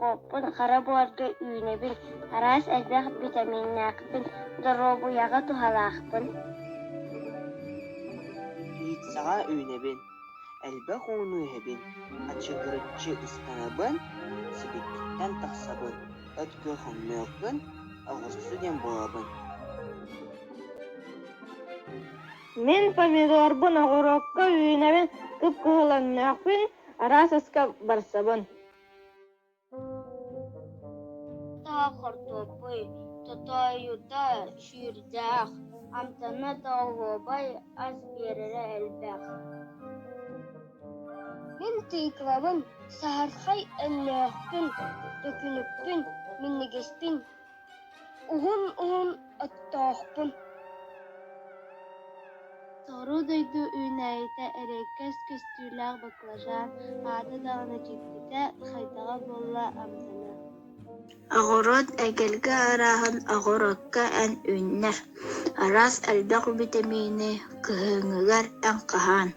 Моркуоппун хара буорга үүнэбин, араас элбэх битэмииннээхпин, доруобуйаҕа туһалаахпын Пиццаҕа үүнэбин, элбэх ууну иһэбин, хачыгыраччы ыстанабын, сибикиттэн тахсабын, от күөх өҥнөөхпүн, оҕурсу диэн буолабын Мин помидорбун оҕуруокка үүнэбин, кып-кыһыл өҥнөөхпүн, араас аска барсабын Таах хортуоппуй, тотоойута сүүрдээх, амтана да оһуобай, ас биэрэрэ элбэх Мин тыквабын, саһархай өҥнөөхпүн, төкүнүкпүн, минньигэспин, уһун-уһун оттоохпун Соҕуруу дойду үүнээйитэ эриэккэс көстүүлээх баклажан, аата даҕаны дьиктитэ, хайдаҕа буолла амтана Оҕуруот эгэлгэ арааһын оҕуруокка эн үүннэр, араас элбэх битэмиини кыһыҥҥыгар эн хаһаан.